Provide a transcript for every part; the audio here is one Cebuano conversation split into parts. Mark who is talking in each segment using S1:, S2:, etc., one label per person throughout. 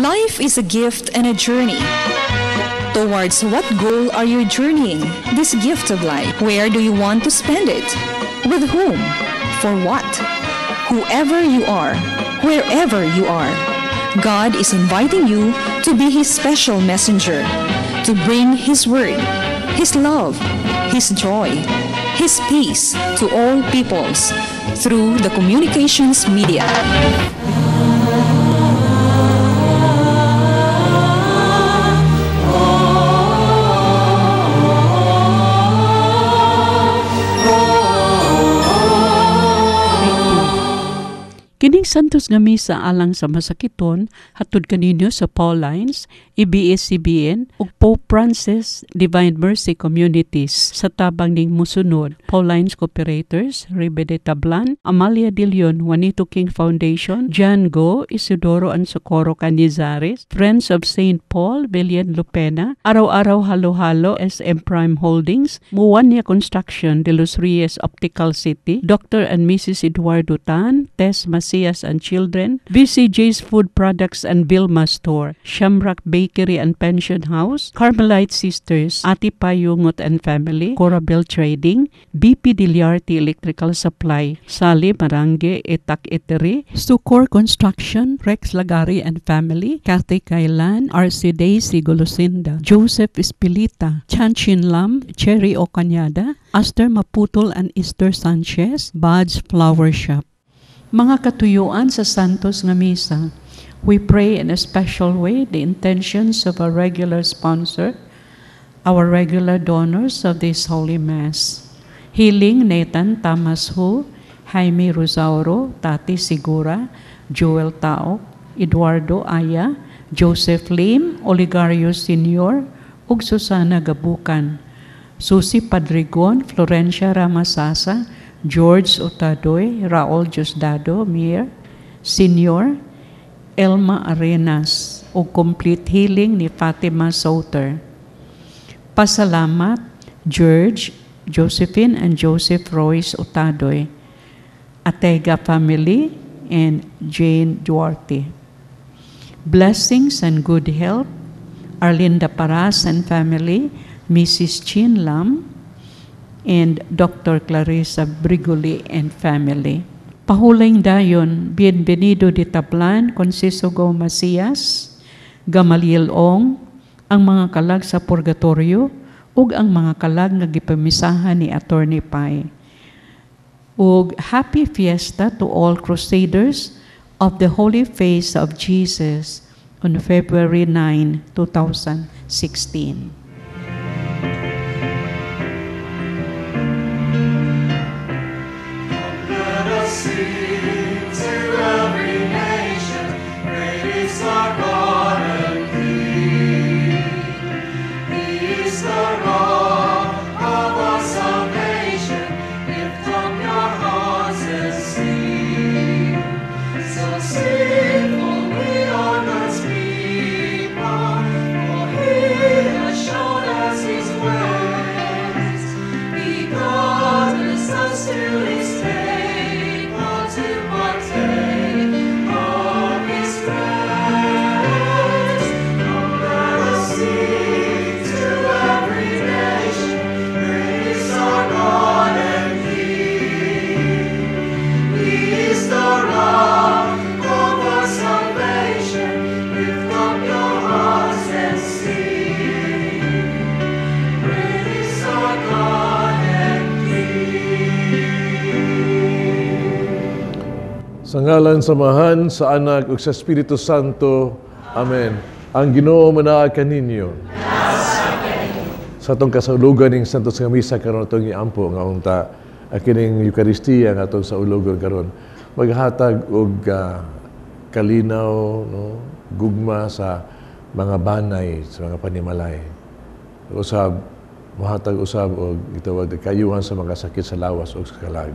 S1: Life is a gift and a journey. Towards what goal are you journeying this gift of life? Where do you want to spend it? With whom? For what? Whoever you are, wherever you are, God is inviting you to be His special messenger, to bring His word, His love, His joy, His peace to all peoples through the communications media.
S2: Kining Santos nga Misa alang sa masakiton hatud kaninyo sa Paulines, ABS-CBN ug Pope Francis Divine Mercy Communities sa tabang ning musunod: Paulines Cooperators, Ribe de Tablan, Amalia de Leon, Juanito King Foundation, John Go, Isidoro and Socorro Canizares, Friends of St. Paul, Villian Lupena, Araw-Araw Halo-Halo, SM Prime Holdings, Muwania Construction, De Los Reyes Optical City, Dr. and Mrs. Eduardo Tan, Tess Macias and Children, VCJ's Food Products and Vilma Store, Shamrock Bakery and Pension House, Carmelite Sisters, Ati Payungot and Family, Corabel Trading, BP Diliarte Electrical Supply, Sally Marange Etak Etery, Sucor Construction, Rex Lagari and Family, Kathy Kailan, RC Daisy Golosinda, Joseph Espilita, Chanchin Lam, Cherry Ocanyada, Aster Maputol and Esther Sanchez, Bud's Flower Shop. Mga katuyuan sa Santos nga Misa, we pray in a special way the intentions of our regular sponsor, our regular donors of this Holy Mass. Healing Nathan Thomas Hu, Jaime Rosauro, Tati Segura, Joel Tao, Eduardo Aya, Joseph Lim, Oligario Sr., ug Susana Gabukan, Susi Padrigon, Florencia Ramasasa, George Otadoy, Raul Diosdado Mir, Senior, Elma Arenas, ug complete healing ni Fatima Souter. Pasalamat, George, Josephine, and Joseph Royce Otadoy, Atega family, and Jane Duarte. Blessings and good health, Arlinda Paras and family, Mrs. Chin Lam, and Dr. Clarissa Brigoli and family. Pahuling dayon, Bienvenido de Tablan, Conciso Go Macias, Gamaliel Ong, ang mga kalag sa Purgatorio, ug ang mga kalag nga gipamisahan ni Attorney Pai. Ug happy fiesta to all crusaders of the Holy Face of Jesus on February 9, 2016.
S3: Let us sing to every nation, great is our God and King. He is the rock of our salvation. Lift up your hearts and sing. So sing, for we are God's people, for He has shown us His ways. He gathers us to His table to partake of His grace. Come, let us sing to every nation, great is our God and King. He is the rock of our salvation. Lift up your hearts and sing. Great is our God and King.
S4: Sa ngalan sa Amahan, sa Anak, ug sa Espiritu Santo. Amen. Ang Ginoo manaa kaninyo. Sa atong kasaulugan ning Santos nga Misa karon, atong iampo nga unta ang kining Eukaristiya nga atong saulugon karon maghatag og kalinaw, no, gugma sa mga banay, sa mga panimalay. Usab mohatag usab og gitawag kayuhan sa mga sakit sa lawas ug sa kalag.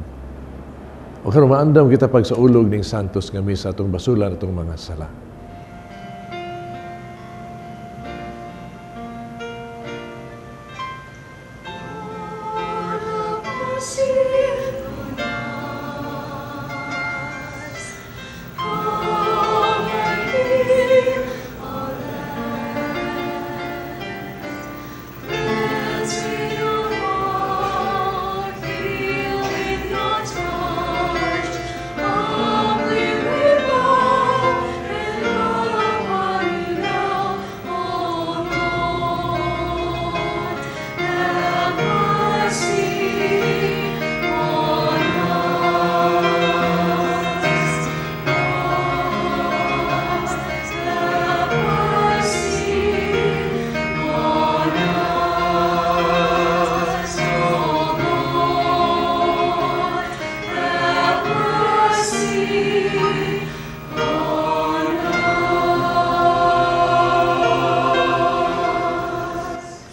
S4: O karon maandam kita pag saulog ning Santos nga Misa, atong basulan atong mga sala.
S3: Lord, have mercy on us. Come and heal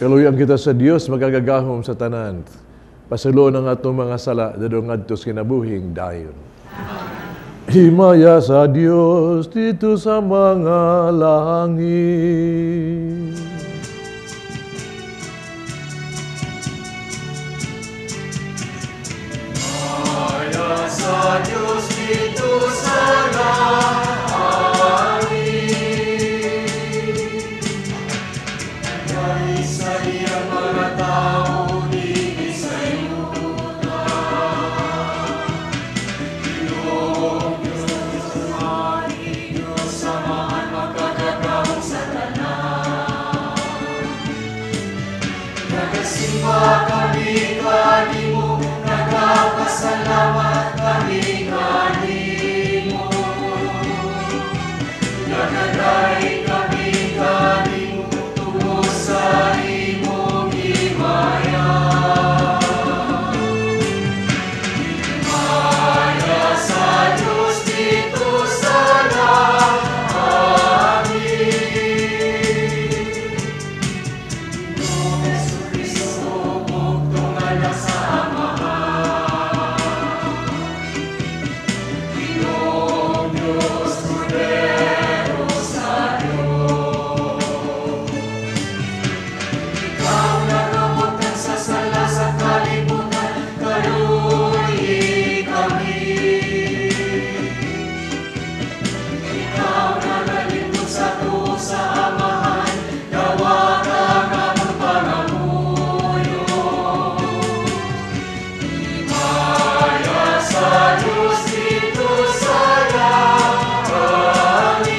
S4: Kaluyan kita sa Dios magagagahom sa tanan. Pasulo ng atong mga sala dadong ngadto sa kinabuhing dayon. Himaya sa Dios dito sa mga langit.
S3: Himaya sa Dios dito sa langit. Dahil sa iyang mga tao dinhi sa yuta. Ginoong Diyos, Diyos Amahan, makagagahom sa tanan. Nagasimba kami kanimo, nagapasalamat kami kanimo. Nagaday kami kanimo, tungod sa imong himaya. Himaya sa Diyos dito sa langit. Ginoong Hesukristo, bugtong anak sa Amahan. Ginoong Diyos, Kordero sa Diyos. Ikaw nagabutan sa sala sa kalibutan, kaluoyi kami. Ikaw nagalingkod sa tuo sa Amahan, dawata ang among pangamuyo. Himaya sa Diyos dito sa langit.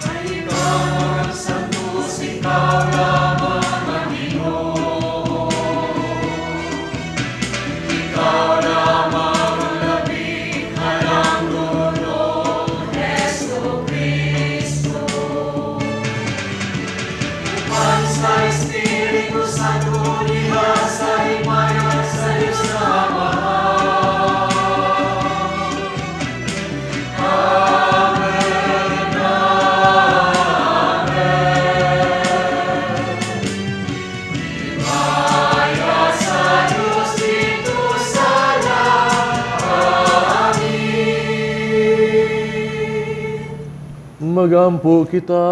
S3: Ay ikaw ang santos, ikaw lamang ang Ginoo. Ikaw lamang ang labing halangdonong Hesukristo. Upan sa Espiritu Santo, diha sa himaya sa Diyos na Amahan. Amen, Amen. Himaya sa Diyos dito sa langit.
S4: Magampo kita.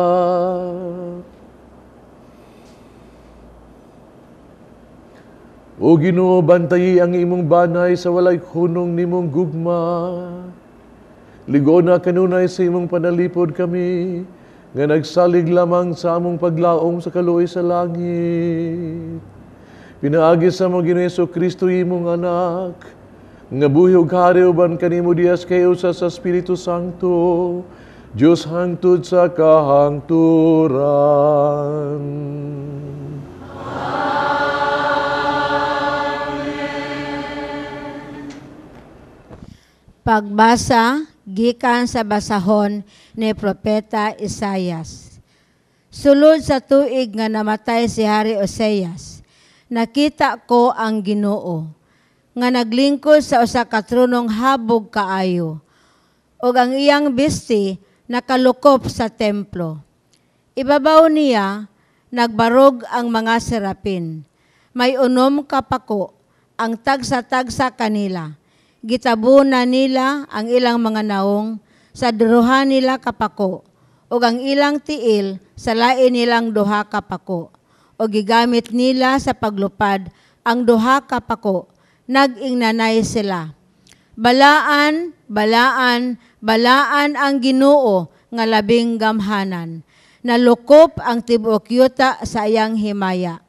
S4: O Ginoo, bantayi ang imong banay sa walay hunong nimong gugma. Ligona kanunay sa imong panalipod kami, nga nagsalig lamang sa among paglaom sa kaluoy sa langit. Pinaagi sa among Ginoo Hesukristo imong anak, nga buhi ug hari uban kanimo diyas kay usa sa Espiritu Santo, Dios hangtod sa kahangturan.
S5: Pagbasa gikan sa basahon ni Propeta Isayas. Sulod sa tuig nga namatay si Hari Oseas, nakita ko ang Ginoo nga naglingkod sa usa ka tronong habog kaayo, ug ang iyang bisti nakalukop sa templo. Ibabaw niya nagbarog ang mga serapin. May 6 ka pako ang tagsa-tagsa kanila. Gitabuna nila ang ilang mga naong sa duha nila kapako, ug ang ilang tiil sa lain nilang duha kapako, ug gigamit nila sa paglupad ang duha kapako. Nag-ingnanay sila, Balaan, balaan, balaan ang Ginoo nga labing gamhanan. Nalukop ang tibuok yuta sa iyang himaya.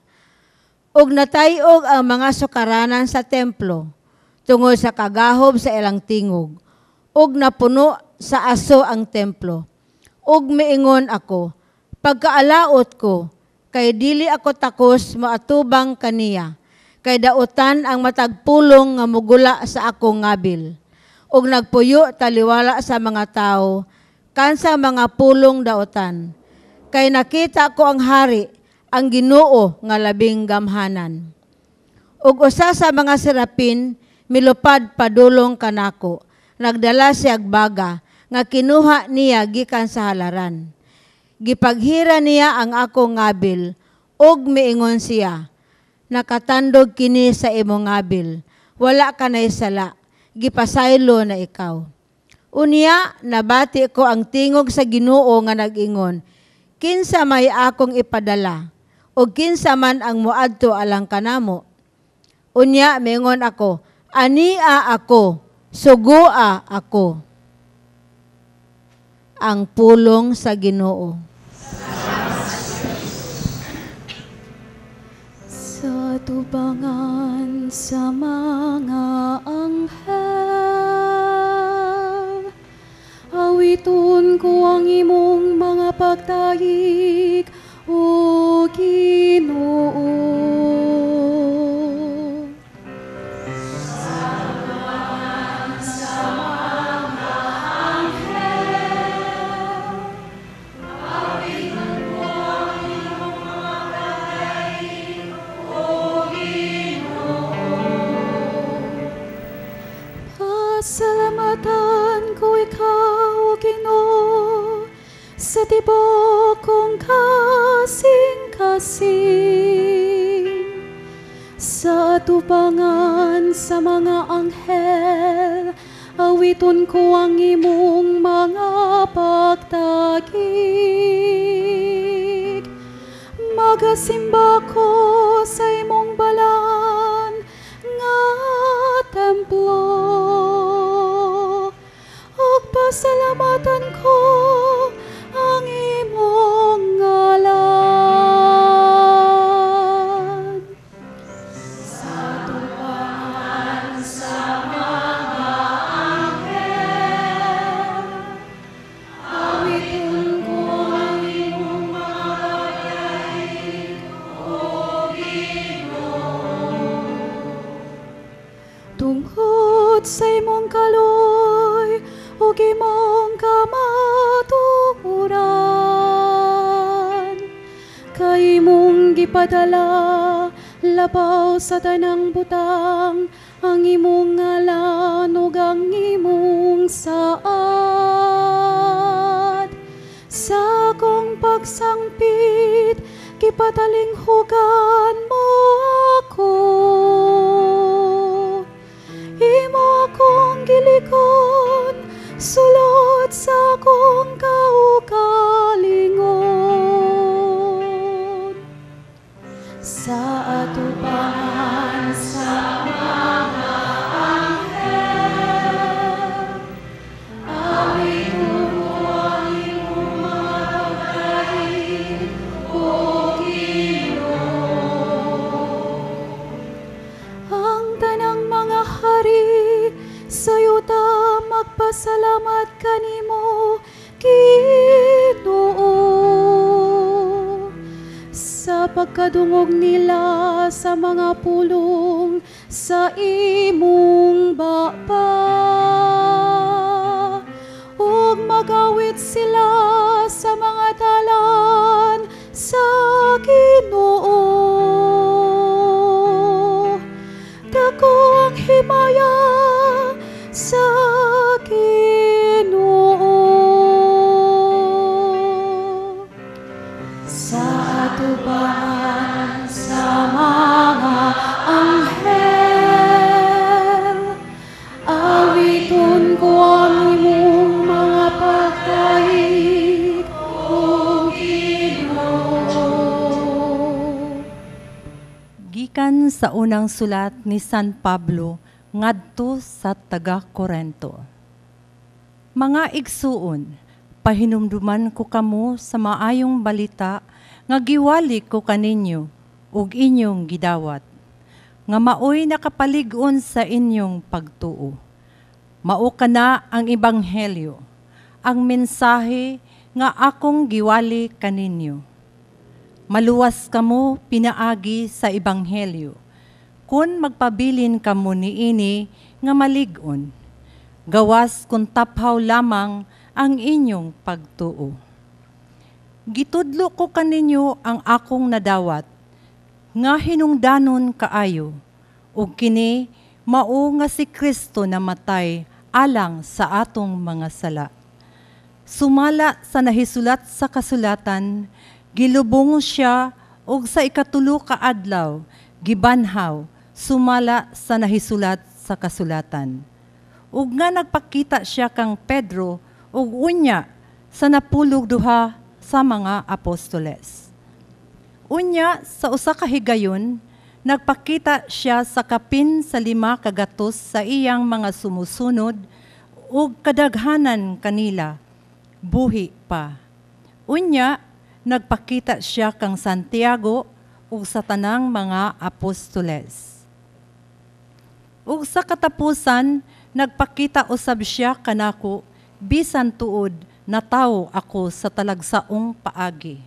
S5: Ug natayog ang mga sukaranan sa templo tungod sa kagahob sa ilang tingog. Ug napuno sa aso ang templo. Ug miingon ako, pagkaalaot ko, kay dili ako takos moatubang kaniya, kay dautan ang matag pulong nga mugula sa akong ngabil. Ug nagpuyo taliwala sa mga tao, kansa mga pulong dautan. Kay nakita ko ang hari, ang Ginoo nga labing gamhanan. Ug usa sa mga serapin milupad padulong kanako, nagdala siyag baga nga kinuha niya gikan sa halaran. Gipaghira niya ang akong ngabil, ug miingon siya, nakatandog kini sa imong ngabil, wala ka nay sala, gipasaylo na ikaw. Unya, nabati ko ang tingog sa Ginoo nga nag-ingon, kinsa may akong ipadala, o kinsa man ang muadto alang kanamo. Unya, miingon ako, ania ako, sugua ako. Ang pulong sa Ginoo.
S6: Sa tubangan sa mga anghel, awiton ko ang imong mga pagtayik, O Ginoo. Pasalamatan ko ikaw, Ginoo, sa tibok kong kasing-kasing. Sa atubangan sa mga anghel, awiton ko ang imong mga pagtagig. Magasimba ko sa imong balaan nga templo. Ug pasalamatan ko ang imong ngalan. Sa tubangan sa mga anghel, awiton ko ang imong mga pagtagig, O Ginoo. Tungod sa imong kaloy ug imong kamatuoran, kay imong gipadala labaw sa tanang butang ang imong ngalan ug ang imong saad. Sa akong pagsangpit, gipatalinghugan mo ako. Imo akong gilikon, sulod sa akong kaugalingon. Sa atubangan sa mga anghel, awiton ko ang imong mga pagtagig, O Ginoo. Ang tanang mga hari sa yuta magpasalamat kanimo, Ginoo. Sa pagkadungog nila sa mga pulong sa imong baba, ug magawit sila sa mga dalan sa Ginoo. Dako ang himaya sa Ginoo. Sa atubangan sa mga anghel, awiton ko ang imong mga pagtahig, O Ginoo.
S7: Gikan sa unang sulat ni San Pablo ngadto sa taga-Korento. Mga igsuon, pahinumduman ko kamo sa maayong balita nga giwali ko kaninyo ug inyong gidawat, nga maoy nakapalig-on sa inyong pagtuo. Mao kana ang ebanghelyo, ang mensahe nga akong giwali kaninyo. Maluwas kamo pinaagi sa ebanghelyo, kun magpabilin kamo niini nga malig-on, gawas kun taphaw lamang ang inyong pagtuo. Gitudlo ko kaninyo ang akong nadawat, nga hinungdanon kaayo, ug kini mao nga si Kristo namatay alang sa atong mga sala.
S8: Sumala sa nahisulat sa kasulatan, gilubong siya ug sa ikatulo ka adlaw gibanhaw sumala sa nahisulat sa kasulatan. Ug nga nagpakita siya kang Pedro ug unya sa 12 sa mga apostoles. Unya sa usa ka higayon, nagpakita siya sa kapin sa 500 sa iyang mga sumusunod ug kadaghanan kanila buhi pa. Unya nagpakita siya kang Santiago ug sa tanang mga apostoles. Ug sa katapusan nagpakita usab siya kanako bisan tuod natawo ako sa talagsaong paagi.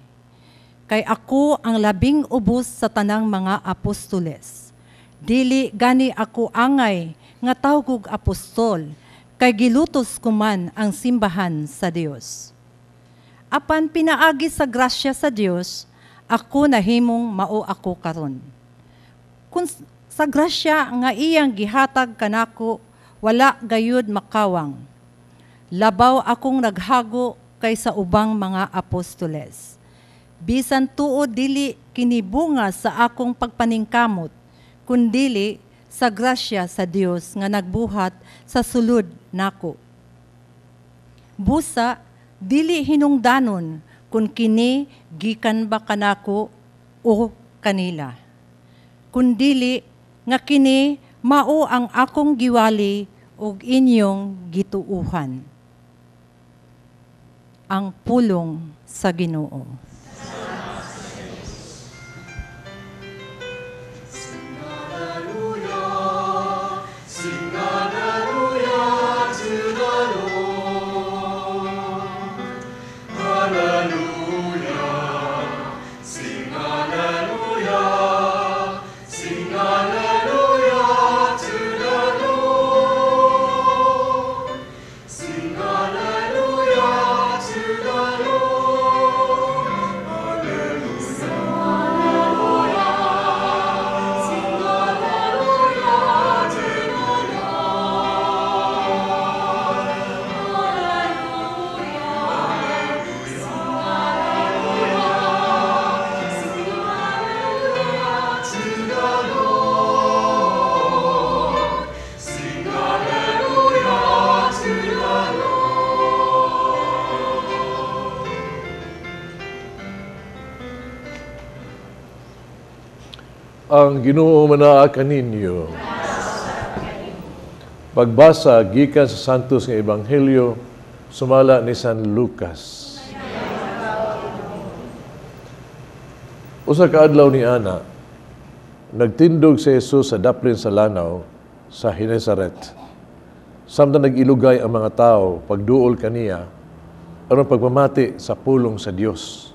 S8: Kay ako ang labing ubos sa tanang mga apostoles. Dili gani ako angay nga tawgog apostol, kay gilutos ko man ang simbahan sa Dios. Apan pinaagi sa grasya sa Dios, ako nahimong mao ako karon. Kun sa grasya nga iyang gihatag kanako, wala gayud makawang. Labaw akong naghago kaysa ubang mga apostoles. Bisan tuod dili kinibunga sa akong pagpaningkamot, kundili sa grasya sa Dios nga nagbuhat sa sulod nako. Busa dili hinungdanon kung kini gikan ba kanako o kanila, kundili nga kini mao ang akong giwali ug inyong gituuhan. Ang pulong sa Ginoo.
S4: Ang Ginoo manaa kaninyo. Pagbasa gikan sa Santos nga Ebanghelyo sumala ni San Lucas. Usa ka adlaw ni ana, nagtindog si Jesus sa daplin sa lanaw sa Genesaret. Samtang nag-ilugay ang mga tao pagduol kaniya aron pagpamati sa pulong sa Dios.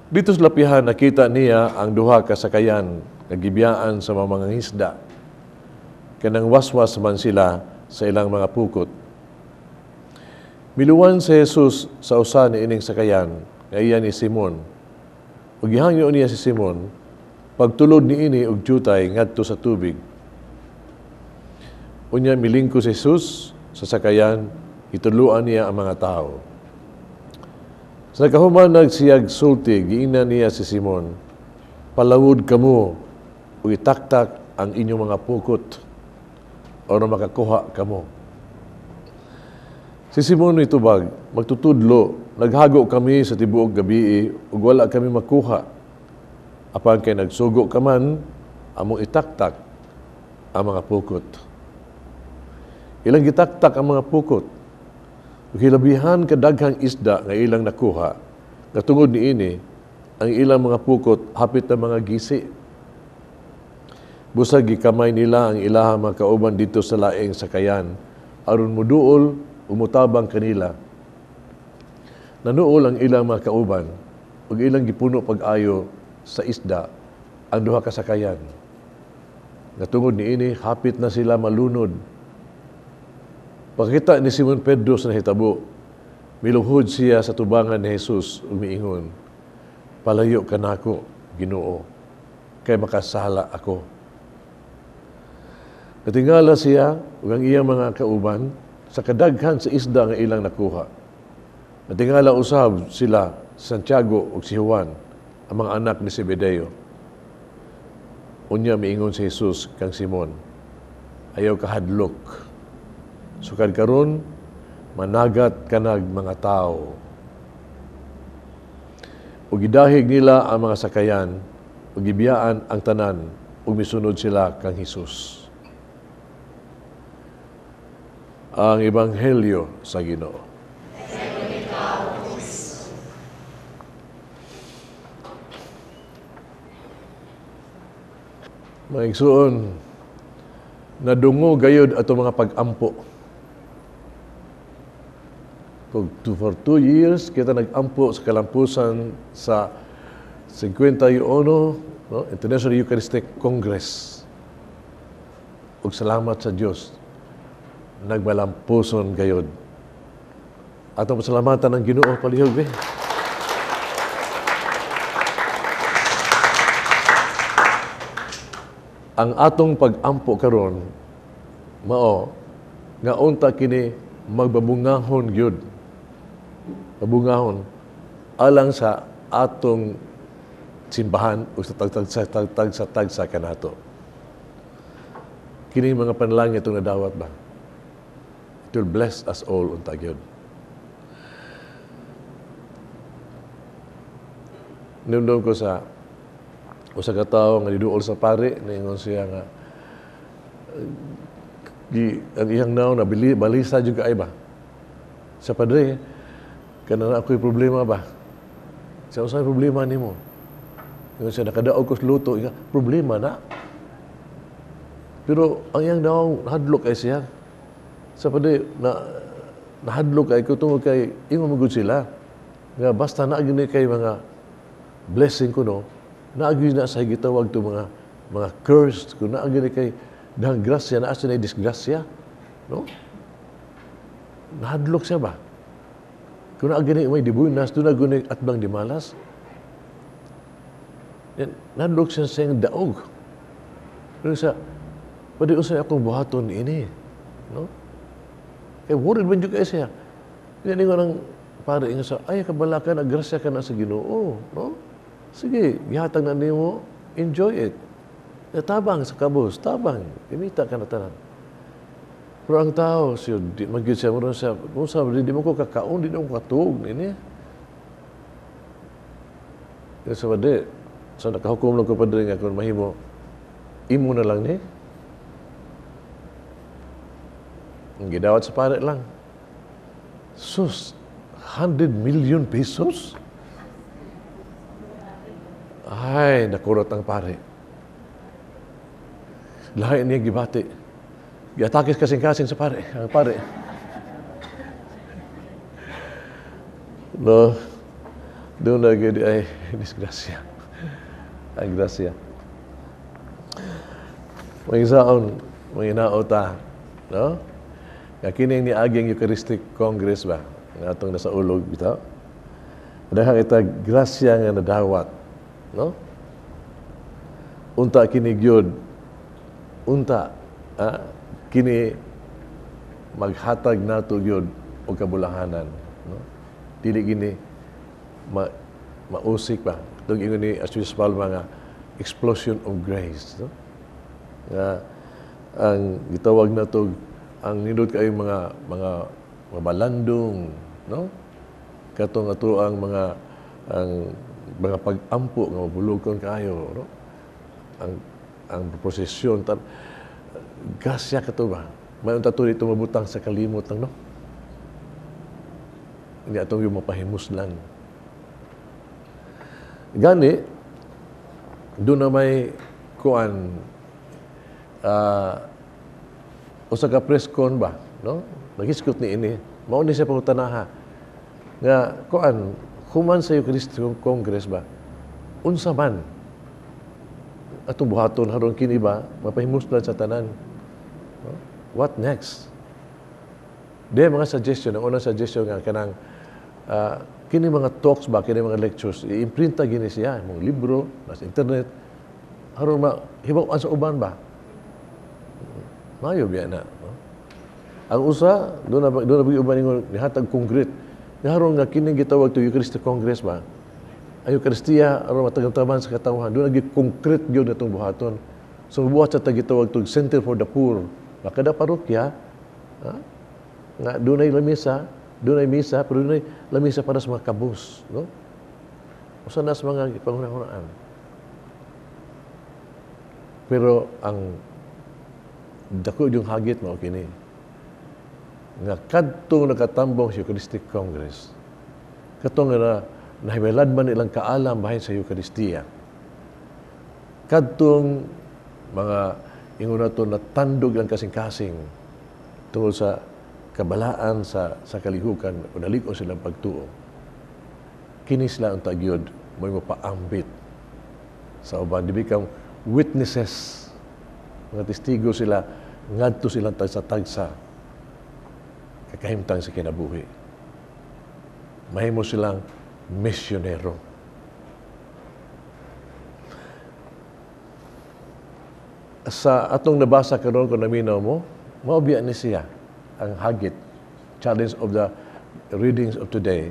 S4: Dito sa lapihan nakita niya ang duha ka sakayan nga gibiyaan sa mga mangingisda. Kanang waswas man sila sa ilang mga pukot. Miluwan si Jesus sa usa ni ining sakayan nga iya ni Simon. Ug gihangyo niya si Simon pagtulod niini og jutay ngadto sa tubig. Unya milingko si Jesus sa sakayan, gitudloan niya ang mga tao. Sa nakahuman nagsiyag sulti, giingnan niya si Simon, palawod kamo ug itaktak ang inyong mga pukot aron makakuha kamo. Si Simon nitubag, magtutudlo, naghago kami sa tibuok gabii ug wala kami makuha. Apan kay nagsugo ka man, among itaktak ang mga pukot. Ilang gitaktak ang mga pukot. Ug hilabihan kadaghang isda nga ilang nakuha, nga tungod niini ang ilang mga pukot hapit na mga gisi. Busag gikamay nila ang ilahang mga kauban dito sa laing sakayan, aron muduol umutabang kanila. Nanuol ang ilang mga kauban ug ilang gipuno pag-ayo sa isda ang duha ka sakayan. Nga tungod niini hapit na sila malunod. Pagkita ni Simon Pedro sa nahitabo, miluhod siya sa tubangan ni Jesus ug miingon, palayo ka nako, Ginoo, kay makasala ako. Natingala siya ug ang iyang mga kauban Sa kadaghan sa isda nga ilang nakuha. Natingala usab sila Santiago ug si Juan, ang mga anak ni Zebedeo. Unya miingon si Jesus kang Simon, ayaw kahadlok. Sukad karon managat kanag mga tao. Ug gidahig nila ang mga sakayan, ug gibiyaan ang tanan, ug misunod sila kang Hesus. Ang Ebanghelyo sa Ginoo. Mga igsuon, nadungo gayod ato mga pag-ampo. For 2 years, kita nag-ampo sa kalampusan sa 51, no, International Eucharistic Congress. Ug salamat sa Dios, nagmalampuson gayod. Atong pasalamatan ang Ginoo palihog eh. Ang atong pag-ampo karon mao nga unta kini magbabungahon gyud. Mabungahon alang sa atong simbahan o sa tagtag sa kanato. Kini mga panalangin itong nadawat ba? It will bless us all unta gyud. Nindom ko sa usa ka tawo nga niduol sa pare, niingon siya nga ang iyang naon na balisa jud kaay ba. Sa padre, kana na ako'y problema ba? Sa usay problema nimo. Ingon siya, nakadaog ko sa luto, inga, problema na. Pero ang iyang naon nahadlok ay siya. Sa padre, nahadlok ay ko tungod kay ingon man gud sila nga basta naa gyud kay mga blessing ko, no, naa gyud na sa gitawag to mga cursed ko, naa gyud kay dahang grasya, naa siya na disgrasya, no? Nahadlok siya ba? Kung naa gyud may dibunas, doon na gyud atbang dimalas. Yan, nahadlok siya sa iyang daog. Pero sa pwede usay akong buhaton ini, no? Kaya worried man jud kay siya. Yan ingon ang pare ingon sa, ay kabalakan, agrasya ka na sa Ginoo, no? Sige, gihatag na nimo, enjoy it. Tabang sa kabus, tabang, imita ka na tanan. Pero ang tao, siya, di magyud siya, mura siya, kung sabi, di mo ko kakaon, di mo ko katuog, nini. Yung sa pade, so nakahukom lang ko padre nga kung mahimo, imo na lang ni. Ang gidawat sa pare lang. Sus, 100 million pesos? Ay, nakurot ang pare. Lahi niya gibati. Giatakis kasing-kasing sa pare. Ang pare. No, doon na gid ay disgrasya. Ay, grasya. Mga mga no? Nga kining niaging Eucharistic Congress ba? Nga atong nasa ulog bitaw. Dahil kita grasya nga nadawat, no? Unta kini gyud, unta kini maghatag nato gyud og kabulahanan, no? Dili gini mausik ba? Itong ingon ni Archbishop Palma nga explosion of grace, no? Nga ang gitawag nato ang nindot kayo mga mabalandong, no? Katong ato ang mga pag-ampo nga mabulukon kayo, no? Ang prosesyon grasya kato ba? May unta to dito mabutang sa kalimot lang, no? Hindi atong yung mapahimuslan. Gani doon na may kuan usa ka press con ba, no? Nagiskot ni ini. Mao ni siya pangutanaha nga kuan human sa Eucharistic Congress ba, unsa man atong buhaton haron kini ba mapahimuslan sa tanan, no? What next? Di mga suggestion, ang unang suggestion nga kanang kini mga talks ba, kini mga lectures, i-imprinta gini siya, mga libro, nasa internet, aron mahibaw-an sa uban ba? Mayo biya na. No? Ang usa doon na uban ingon nihatag concrete. Haron nga kini gitawag to Eucharistic Congress ba? Ang Eucharistia aron matagtaman sa katawhan. Doon nagi concrete gyud atong buhaton. So buhat sa gitawag to Center for the Poor. Kada parokya, ha? Nga dunay lamisa, dunay misa, pero dunay lamisa para sa mga kabus, no? Usa na sa mga panghuna-hunaan. Pero ang dako yung hagit mao kini nga kadtong nakatambong sa Eucharistic Congress, katong nga nahibalad man ilang kaalam bahin sa Eucharistia, kadtong mga ingon nato natandog lang kasing-kasing tungod sa kabalaan sa kalihukan o nalig-on silang pagtuo, kini sila ang tagyod mo paambit sa uban. They become witnesses, mga testigo sila ngadto silang tagsa-tagsa kakahimtang sa kinabuhi. Mahimo silang misyonero. Sa atong nabasa karon, kung naminaw mo, mao ni siya ang hagit, challenge of the readings of today.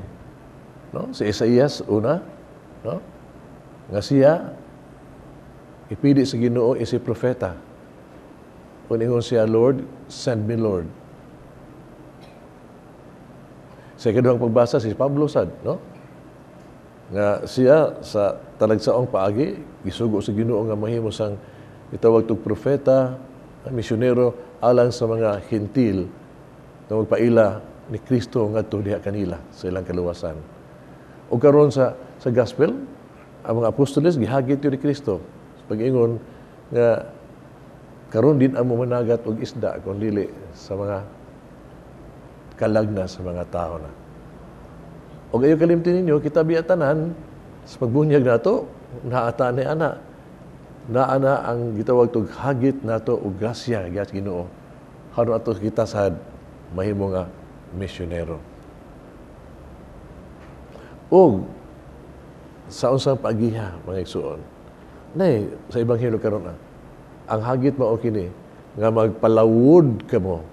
S4: No? Si Isaias una, no? Nga siya ipili sa Ginoo isip propeta. Kung ingon siya, "Lord, send me, Lord." Sa ikaduhang pagbasa, si Pablo sad, no? Nga siya sa talagsaong paagi, gisugo sa Ginoo nga mahimo sang itawag tog propeta, misyonero alang sa mga Hentil nga magpaila ni Kristo ngadto diha kanila sa ilang kaluwasan. O karon sa gospel, ang mga apostoles gihagit yun ni Kristo. Pag-ingon nga karon din amo managat og isda kung dili sa mga kalagna sa mga tao na. Og ayo kalimti ninyo, kita biya tanan sa pagbunyag nato, naata ni ana. Naa na ang gitawag tog hagit nato og grasya giat Ginoo. Haron ato kita sad mahimo nga misyonero. Og sa unsang pagiha, mga igsuon. Nay, sa ebanghelyo karon ang hagit mao kini nga magpalawod kamo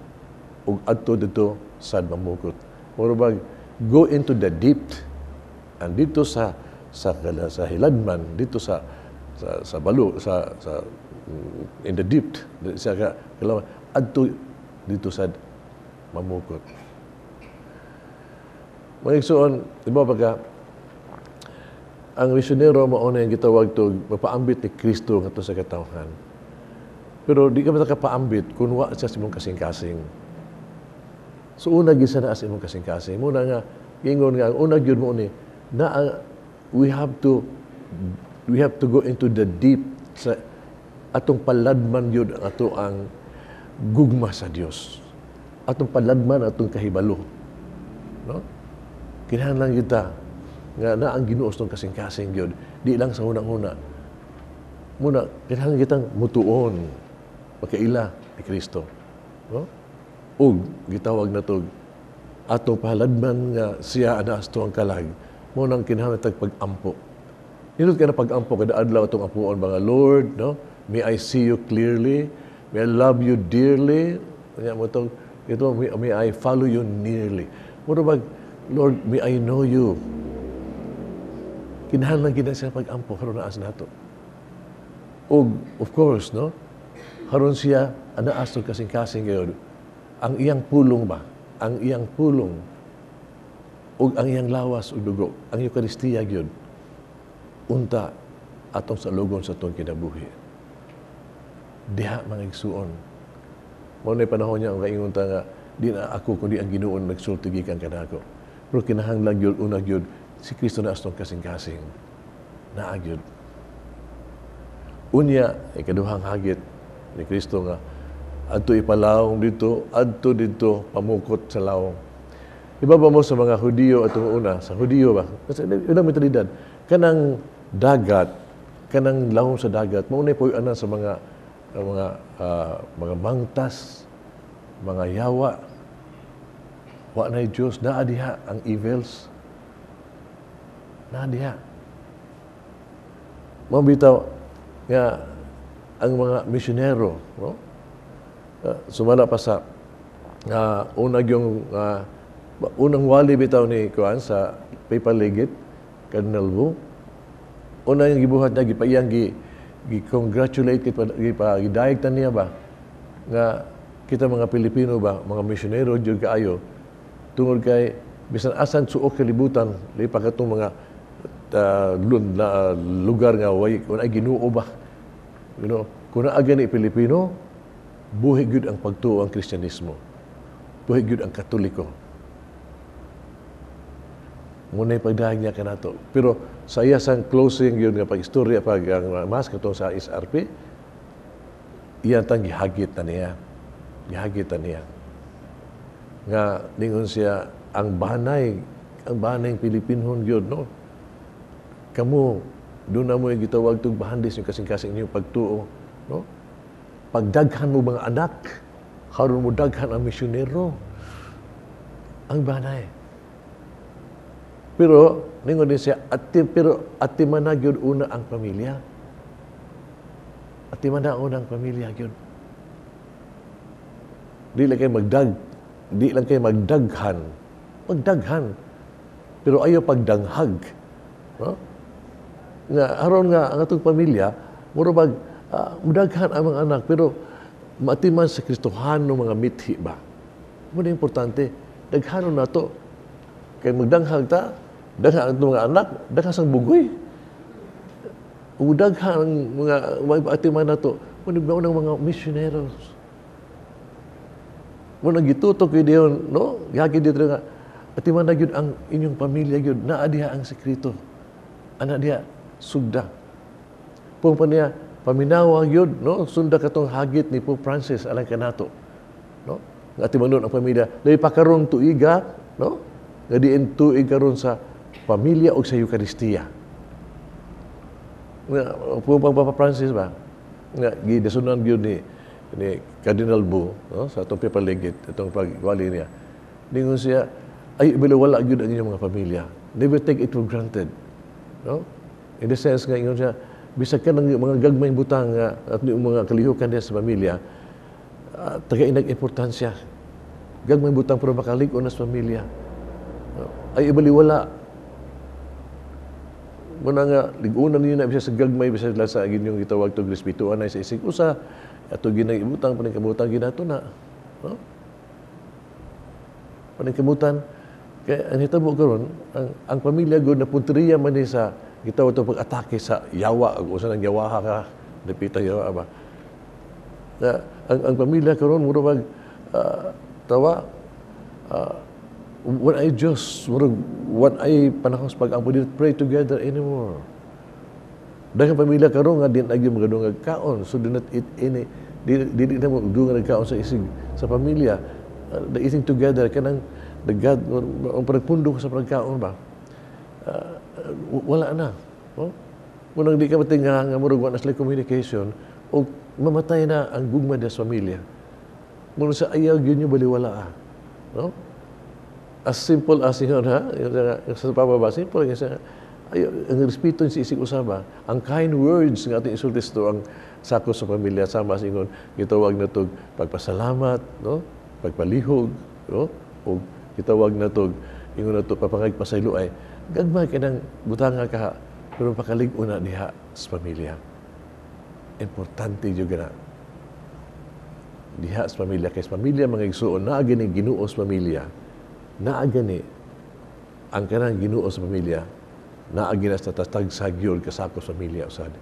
S4: ug adto didto sad mamukot. Mura bag go into the deep. And dito sa hiladman, dito sa balo, sa sa in the deep sa kailangan adto dito sad mamukot. Mga igsuon, di ba pagka ang misyonero mao na yung gitawag to mapaambit ni Kristo ngadto sa katawhan. Pero di ka makapaambit kung wa siya sa imong kasing-kasing. So una gyud sa naa sa imong kasing-kasing. Muna nga ingon nga ang una gyud mo ni na we have to go into the deep sa atong paladman gyud ang ato ang gugma sa Dios. Atong paladman atong kahibalo. No? Kinahanglan kita nga na ang Ginoo sa kasing-kasing gyud, di lang sa hunang-huna. Muna kinahanglan kitang mutuon makaila ni Kristo. No? Ug gitawag nato atong pahaladman nga siya ana ato ang kalag. Mo nang kinahanglan tag pag-ampo. Nindot ka na pag-ampo kada adlaw atong ampuon mga Lord, no? May I see you clearly, may I love you dearly. Kanya mo to, ito may I follow you nearly. Mura bag, Lord, may I know you. Kinahanglan gid siya pag-ampo karon naas nato. Ug of course, no? Haron siya anaas tong kasing-kasing gayud. Ang iyang pulong ba? Ang iyang pulong ug ang iyang lawas ug dugo, ang Eukaristiya gyud unta atong salugon sa atong kinabuhi. Diha, mga igsuon. Mao na panahon niya ang kaingon ta nga di na ako kundi ang Ginoo nagsulti gikan kanako. Pero kinahanglan gyud una gyud si Kristo na atong kasing-kasing. Naa gyud. Unya, ikaduhang hagit ni Kristo nga adto ipalawong dito, adto dito pamukot sa lawong. Iba ba mo sa mga Hudiyo atong una, sa Hudiyo ba? Kasi unang mentalidad, kanang dagat, kanang lawong sa dagat, mao na puy-anan sa mga mangtas, mga yawa. Wa na Diyos, naa diha ang evils. Naa diha. Mao bitaw nga ang mga misyonero, no? Sumala pa sa Unag yung unang wali bitaw ni kuan sa Papal Legate, Cardinal Wu. Una yung gibuhat niya, gipaiyang gi congratulate gipa, gipa gidayeg ta niya ba nga kita mga Pilipino ba, mga misyonero jud kaayo tungod kay bisan asan suok kalibutan, lipa katong mga lugar nga way kun ay Ginoo ba, kung naa gani Pilipino, buhi gyud ang pagtuo, ang Kristyanismo, buhi gyud ang Katoliko. Muna pagdahig niya kanato. Pero sa iya sang closing yun nga pag-istorya pag ang mass katong sa SRP, iyan tang gihagit na niya. Gihagit na niya. Nga ningon siya ang banay Pilipinhon gyud, no. Kamo doon na mo yung gitawag tug bahandis yung kasing-kasing inyong pagtuo, no? Pagdaghan mo mga anak, karon mo daghan ang misyonero. Ang banay. Pero ningon din siya, ati, pero ati man na gyud una ang pamilya. Ati man na una ang pamilya gyud. Di lang kay magdaghan. Magdaghan. Pero ayaw pagdanghag. No? Nga aron nga ang atong pamilya, mura bag mudaghan ang mga anak pero maatiman sa Kristohano mga mithi ba. Mo na importante, daghanon nato. Kay magdanghag ta, daghan ang mga anak, daghan sang bugoy. Ug daghan ang mga atiman nato, mo ng mga missioneros. Mo nang gitutok gyud diyon, no? Gihagi dito nga atiman na gyud ang inyong pamilya gyud, naa diha ang sekreto. Ana diha sugda. Pung pa niya paminawa gyud, no? Sunda katong hagit ni Pope Francis alang kanato, no? Nga atimanon ang pamilya, lahi pa karong tuiga, no? Nga diin tuig karon sa pamilya o sa Eukaristiya. Nga po Papa Francis ba? Nga gidasunan gyud ni Cardinal Bo, no, sa atong Papal Legate, atong pagwali niya. Ningon siya, ay wala gyud ang inyong mga pamilya. Never take it for granted. No? In the sense nga ingon siya, bisag ka ng mga gagmayng butang nga at yung mga kalihukan niya sa pamilya, tagainag importansya. Gagmayng butang pero makalig-on na sa pamilya. No? Ay ibaliwala. Muna nga, ligunan ninyo na bisa sa gagmay, bisa sila sa inyong gitawag to respetuan na sa isig usa, ato ginay ibutang, paningkamutan ginato na. No? Paningkamutan, kaya ang hitabo karon, ang pamilya gud na punteriya man ni sa gitawag to pag-atake sa yawa, o usa nang yawaha ka, dapita yawa ba. Na, ang pamilya karon mura mag tawa, when I just, when I panahon sa pag-ampo, didn't pray together anymore. Dahil pamilya karon nga din agi magadungag kaon, so do not eat any, di na mo dungag kaon sa isig sa pamilya. The eating together kanang the God ang pagpundo sa pagkaon ba. Wala na. No? Munang di ka matinga nga murag wala sila communication o mamatay na ang gugma sa pamilya. Munang sa ayaw gyud nyo baliwala ah. No? As simple as yun, ha? Yung sa pababa, simple. Yung sa, ay, ang respeto sa isig usaba, ang kind words nga ating isulti to ang sako sa pamilya, sama sa ingon, gitawag na to pagpasalamat, no? Pagpalihog, no? O gitawag na to, ingon na to, papangagpasaylo ay, gagmay ka ng butanga ka, pero pakalig-on na diha sa pamilya. Importante yun na. Diha sa pamilya. Kay sa pamilya, mga igsuon, naa gani Ginoo sa pamilya. Naa gani ang kanang Ginoo sa pamilya, naa gina sa tatag-sagyol kasako sa pamilya usad.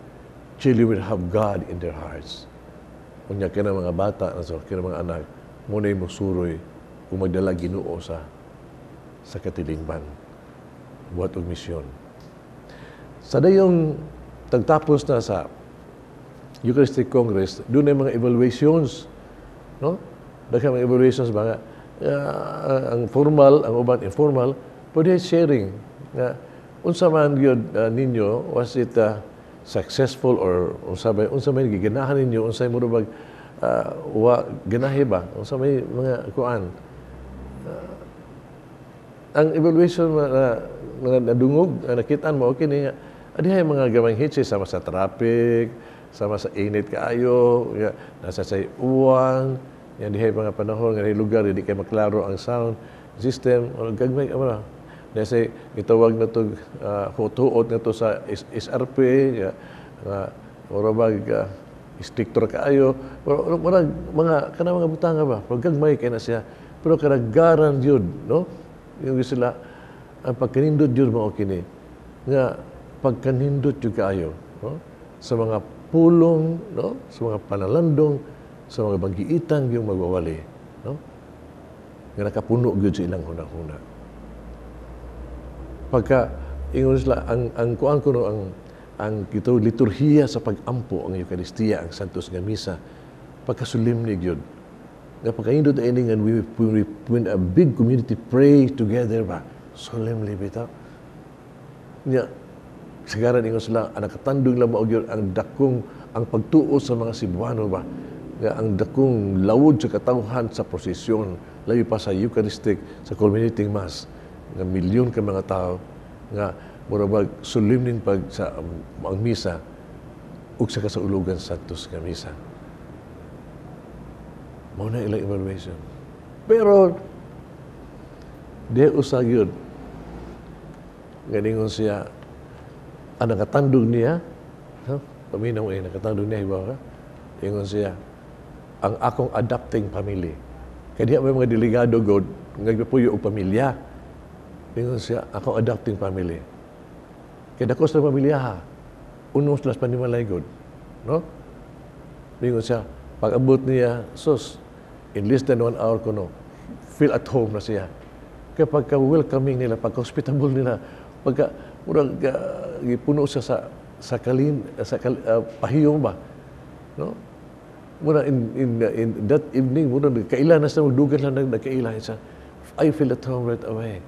S4: Children will have God in their hearts. Unya kana mga bata, na so, kana mga anak, muna'y musuroy kung magdala Ginoo sa katilingban. Buhat og misyon. Sa dayong tagtapos na sa Eucharistic Congress, doon ay mga evaluations, no? Daghan mga evaluations ba nga, ang formal, ang uban informal, pwede sharing nga unsa man gyud ninyo, was it successful or unsa may giganahan ninyo, unsa mo bag wa ganahi ba, unsa may mga kuan. Ang evaluation na nadungog, na nakitaan mo, okay niya, adihay mga gamay hitches, sama sa traffic, sama sa init kaayo, ya, nasa say uwang, Yan dihay mga panahon nga lugar di kay maklaro ang sound system o gagmay amo na say gitawag na to huot na to sa SRP nga mura bag stricto kaayo, pero murag mga kanang mga butanga ba, pero gagmay kay na siya, pero karagaran gyud, no? Yung sila ang pagkanindot gyud mao kini nga pagkanindot gyud kaayo, no? Sa mga pulong, no? Sa mga panalandong, sa mga banggiitan yung magwawali, no? Nga nakapuno gyud sa ilang hunahuna. Pagka ingon sila ang kuan kuno ang ito liturhiya sa pag-ampo ang Eukaristiya, ang Santos nga Misa, pagkasolemni gyud. Nga pagkaindot ini nga when a big community pray together ba, solemnly bitaw. Nya sigaran ingon sila ang nakatandog lang mao gyud ang dakong ang pagtuo sa mga Cebuano ba, nga ang dakong lawod sa katawhan sa prosesyon labi pa sa Eucharistic, sa culminating mass nga milyon ka mga tao nga mura bag solemning pag sa ang misa ug sa kasaulugan Santos nga misa. Mao na ilang evaluation. Pero di usa gyud nga ningon siya ang nakatandog niya, ha? Paminaw eh, nakatandog niya, iba ka? Ingon siya, ang akong adopting family. Kaya diha may mga delegado god, nga nagpuyo og pamilya. Ingon siya, akong adopting family. Kaya dako sa pamilya ha, uno sila sa panimalay god. No? Ingon siya, pag-abot niya, sus, in less than 1 hour kuno, feel at home na siya. Kaya pagka-welcoming nila, pagka-hospitable nila, pagka, murag, gipuno siya sa kalin, sa pahiyong ba, no? Muna in that evening, muna nagkaila na siya, magdugan lang nagkaila siya. I feel at home right away.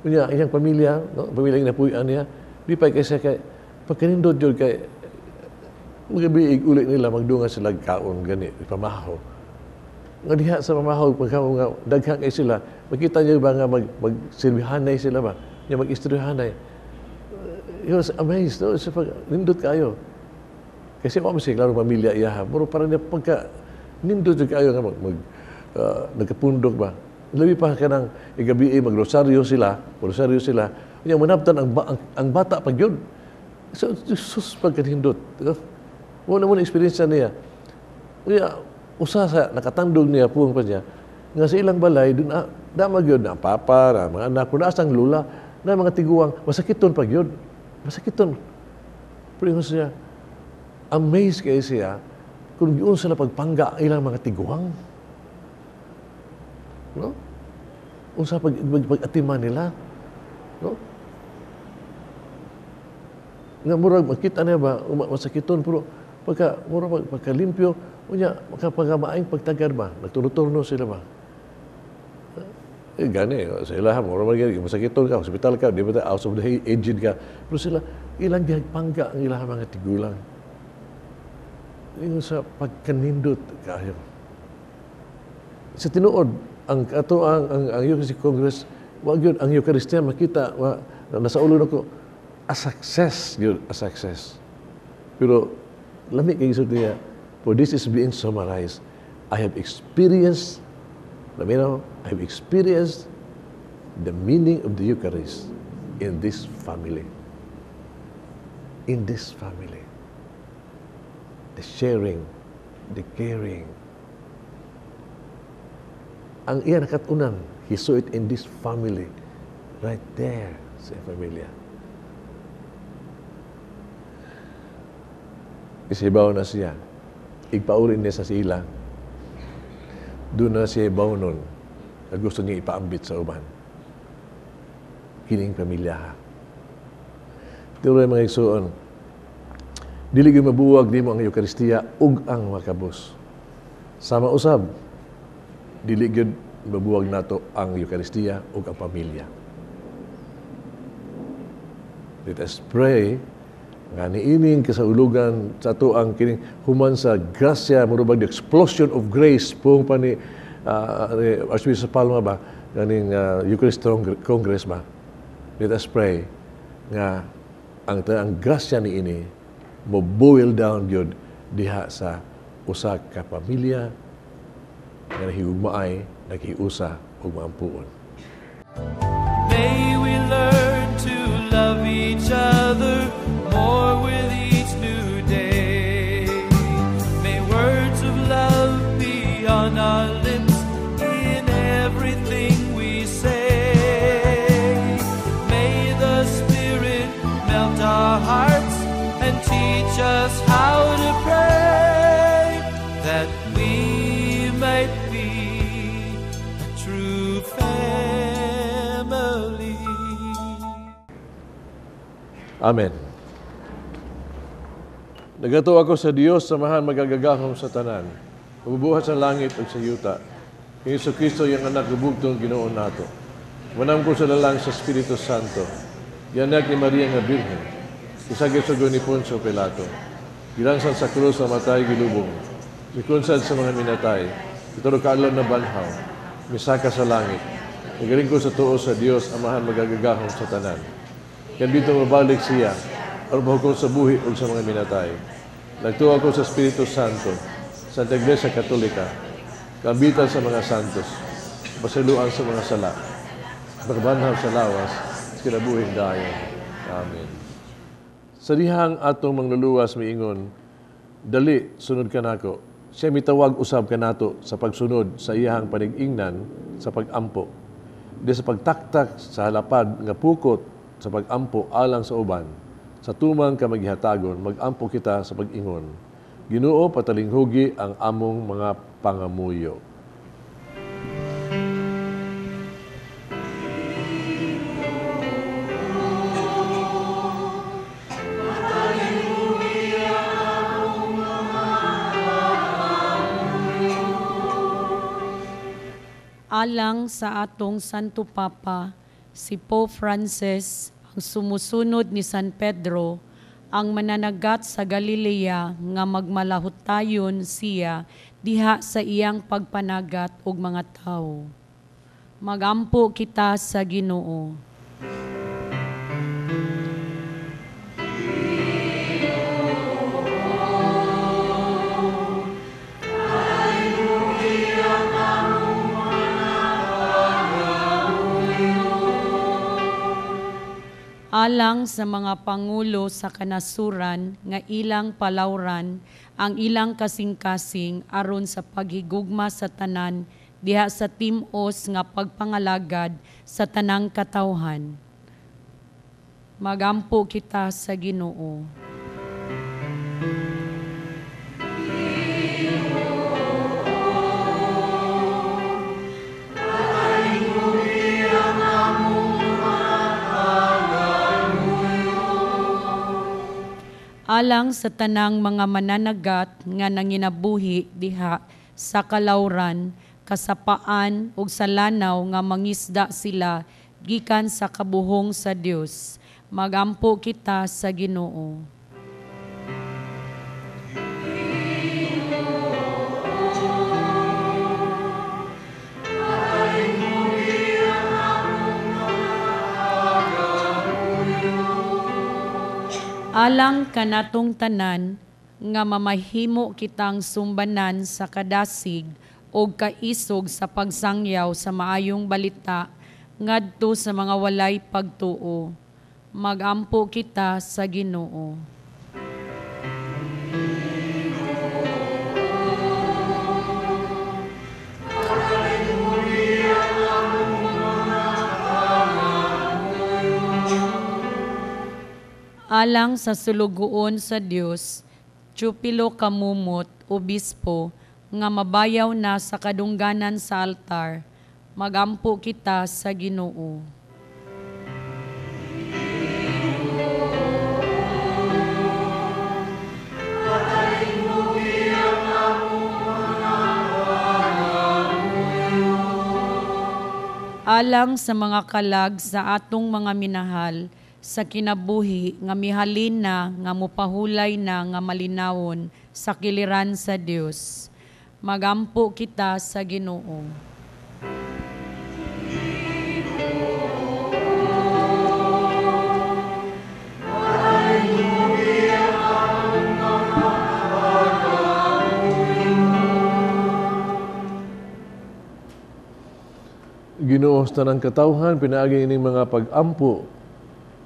S4: Unya, iyang pamilya, no? Pamilya nga napuy-an niya, di pa kay siya kay pagkanindot yun kay magabi uli nila magdungan sila kaon gani pamahaw. Nga diha sa pamahaw pagkaon nga daghan kay sila, makita niyo ba nga magsilbihanay sila ba? Nya mag-istoryahanay. He was amazed, no? Sa pag nindot kayo. Kasi ako masih klaro pamilya iya, pero parang niya pagka nindot jud kayo nga nagkapundok ba. Labi pa kanang igabi magrosaryo sila, rosaryo sila. Unya manabtan ang bata pag yun. So sus pagkanindot. Wala mo na experience niya. Unya usa sa nakatandog niya puong pa niya nga sa ilang balay dun dama gyud na papa, na mga anak, kung naasang lula, na mga tiguang masakiton pag yun. Masakiton. Pero ingon siya, amazed kayo siya kung giun sila pagpangga ang ilang mga tiguang. No? Unsa pag-atima nila. No? Nga murag makita niya ba masakiton pero pagka murag pagkalimpyo unya makapagamaing pagtagad ba nagturno-turno sila ba. Eh gani sa ilaha murag man masakiton ka, hospital ka, di ba out of the aged ka. Pero sila ilang gihagpangga ang ilang mga tigulang. Ingon sa pagkanindot kaayo. Sa tinuod ang ato ang Eucharistic Congress, wa gyud ang Eucharistia makita wa, nasa ulo nako a success gyud, a success. Pero lami kay gisulti niya, for this is being summarized. I have experienced, lami na, I have experienced the meaning of the Eucharist in this family. In this family. The sharing, the caring. Ang iya nakatunan, he saw it in this family, right there sa familia. Isibaw na siya. Igpaulin niya sa sila. Doon na siya ibaw nun. Na gusto niya ipaambit sa uban. Kining pamilya ha. Pero mga igsoon, dili gyud mabuwag nimo ang Eucharistia ug ang makabos. Sama usab, dili gyud mabuwag nato ang Eucharistia ug ang pamilya. Let us pray nga niining kasaulugan sa ato ang kining human sa grasya, murag the explosion of grace pung pa ni Archbishop Palma ba ganing Eucharist Congress ba. Let us pray nga ang grasya niini mo boil down gyud diha sa usa ka pamilya nga nahigugmaay, naghiusa ug maampuon.
S3: May we learn to love each other more with each new day. May words of love be on our lips in everything we say. May the Spirit melt our hearts and teach us how to pray, that we might be a true family.
S4: Amen. Nagatuo ako sa Dios, samahan magagagahom sa tanan, mabubuhat sa langit ug sa yuta. Kay Jesucristo iyang anak gubugtong Ginoo nato. Manam ko sa lalang sa Espiritu Santo. Gianak ni Maria nga Birhen. Isagip sa ni Poncio Pilato. Gilansan sa krus, namatay, gilubong. Gikunsad sa mga minatay. Itulo kaadlaw na banhaw. Misaka sa langit. Nagaling ko sa tuo sa Dios, amahan magagagahom sa tanan. Kan dito mabalik siya, aron mahukom sa buhi ug sa mga minatay. Nagtuo ako sa Espiritu Santo, Santa Iglesia Katolika, kaambitan sa mga santos, pasayloan sa mga sala, pagbanhaw sa lawas, sa kinabuhing dayon. Amen. Sa dihang atong mangluluwas miingon, dali, sunod ka nako. Siya mitawag usab kanato sa pagsunod sa iyahang panigingnan sa pagampo. Di sa pagtaktak sa halapad nga pukot sa pagampo alang sa uban. Sa tumang kamaghihatagon, magampo kita sa pag-ingon. Ginoo, patalinghugi ang among mga pangamuyo.
S9: Alang sa atong Santo Papa, si Pope Francis, ang sumusunod ni San Pedro, ang mananagat sa Galilea nga magmalahutayon siya diha sa iyang pagpanagat og mga tawo. Magampo kita sa Ginoo. Alang sa mga pangulo sa kanasuran nga ilang palawran ang ilang kasing-kasing aron sa paghigugma sa tanan diha sa timos nga pagpangalagad sa tanang katawhan. Magampo kita sa Ginoo. Alang sa tanang mga mananagat nga nanginabuhi diha sa kalawran, kasapaan ug sa lanaw nga mangisda sila gikan sa kabuhong sa Dios. Magampo kita sa Ginoo. Alang kanatong tanan nga mamahimo kitang sumbanan sa kadasig o kaisog sa pagsangyaw sa maayong balita ngadto sa mga walay pagtuo. Magampo kita sa Ginoo. Alang sa sulugoon sa Dios, Chupilo Kamumot, obispo, nga mabayaw na sa kadungganan sa altar, magampo kita sa Ginoo. Alang sa mga kalag sa atong mga minahal, sa kinabuhi nga mihalin na nga mupahulay na nga malinawon sa kiliran sa Dios. Magampo kita sa Ginoo.
S4: sa tanang katawhan pinaagi ining mga pag-ampo.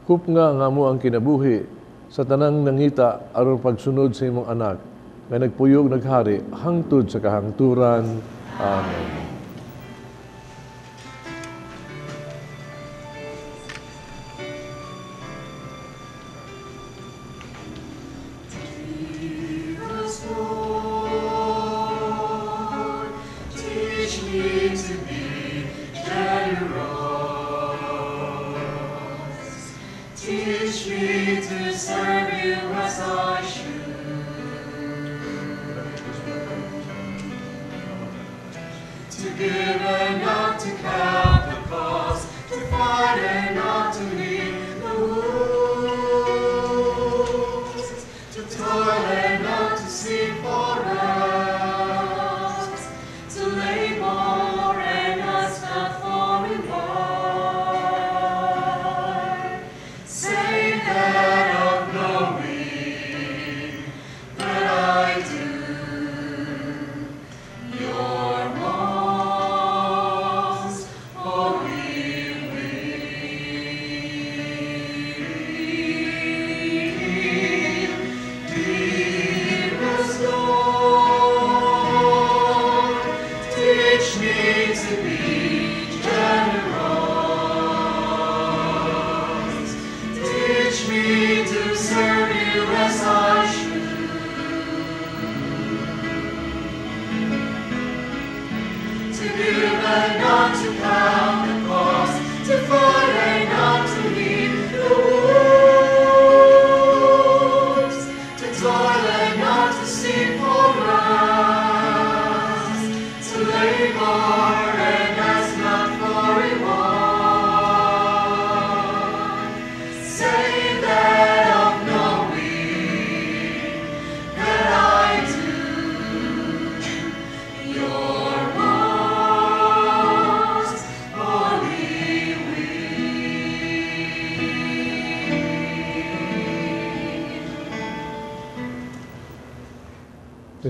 S4: Kupnga nga amo ang kinabuhi sa tanang nangita aron pagsunod sa imong anak nga nagpuyog naghari hangtod sa kahangturan. Amen.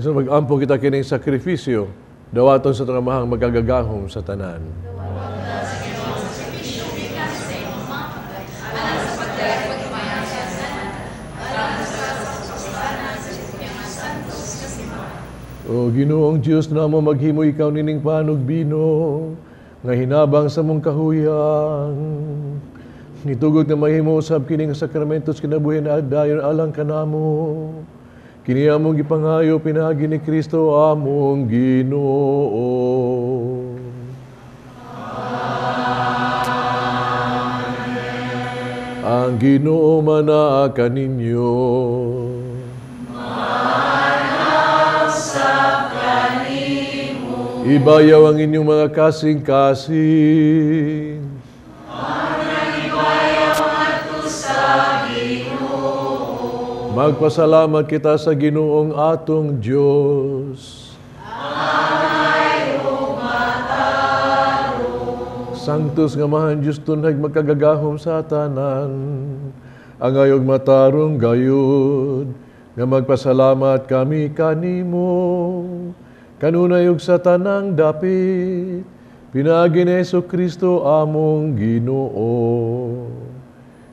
S4: So mag-ampo kita kining sakripisyo, dawaton sa tramahang magagagahom sa tanan. O Ginoong Diyos namo, maghimo ikaw nining panog bino nga hinabang sa mong kahuyang. Nitugot nga mahimo usab kining sakramentos kinabuhi na dayon alang kanamo. Kini among gipangayo pinaagi ni Kristo among Ginoo. Amen. Ang Ginoo manaa kaninyo.
S10: Manasab kanimo.
S4: Ibayaw ang inyong mga kasing-kasing. Magpasalamat kita sa Ginoong atong Diyos.
S10: Angay ug matarong.
S4: Sanctus nga mahan Diyos tunhag magkagagahom sa tanan. Angay ug matarong gayud nga magpasalamat kami kanimo. Kanunay ug sa tanang dapit, pinaagi ni Jesu-Kristo among Ginoo.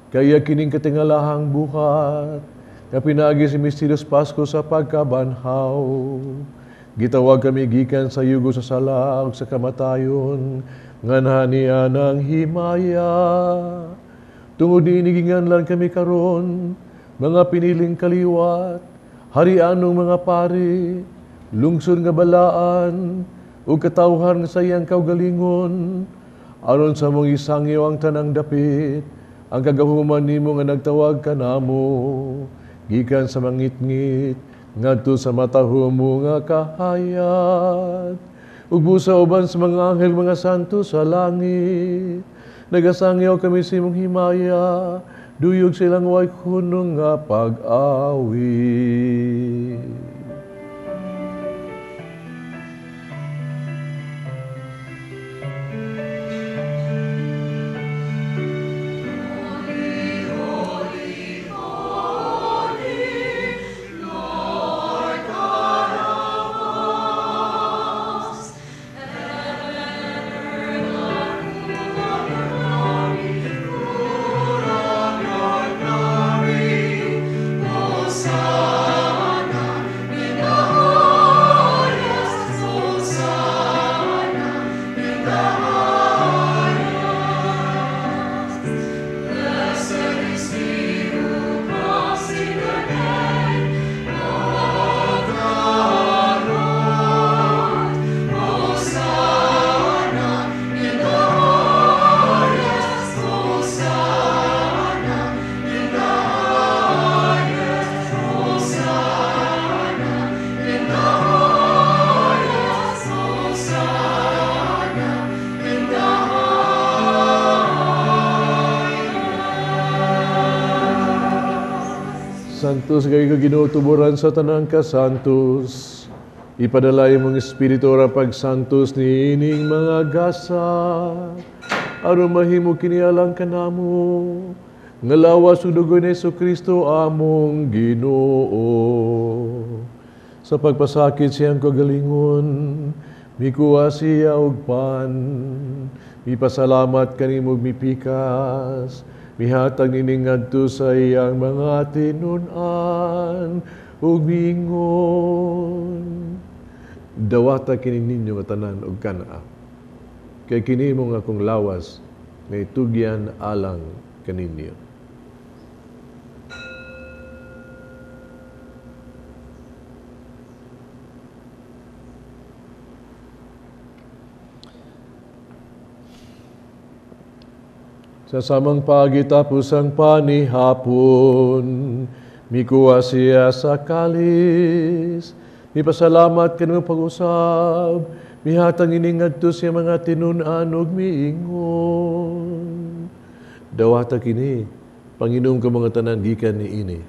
S4: Kaya kining katingalahang buhat nga pinaagi si Misterios Pasko sa pagkabanhaw. Gitawag kami gikan sa yugo sa sala ug sa kamatayon, nganha niya ng himaya. Tungod niini ginganlan kami karon, mga piniling kaliwat, harianong mga pari, lungsod nga balaan, ug katawhan nga sa iyang kaugalingon, aron sa mong isangyaw ang tanang dapit, ang kagahuman nimo nga nagtawag kanamo, gikan sa mangitngit ngadto sa matahom nga kahayag. Ug busa uban sa mga anghel mga santo sa langit, nagasangyaw kami sa imong himaya, duyog silang way hunong nga pag-awit.
S10: Holy,
S4: Santos kay Ginoo tuburan sa tanang kasantos. Ipadala imong espiritu ra pagsantos niining mga gasa aron mahimo kini alang kanamo nga lawas ug dugo ni Hesukristo among Ginoo. Sa pagpasakit siyang kagalingon, mikuha siya og pan, mipasalamat kanimo ug mipikas, mihatag nining ngadto sa iyang mga tinun-an ug miingon, dawata kini ninyo nga tanan og kanaa, kay kini mo nga akong lawas nga itugyan alang kaninyo. Sa samang pagitapos ang panihapon, mikuha siya sa kalis, mipasalamat kanimo pag-usab, mihatag ini ngadto sa mga tinun-an ug miingon, dawata kini, Panginoon ka mga tanan gikan niini,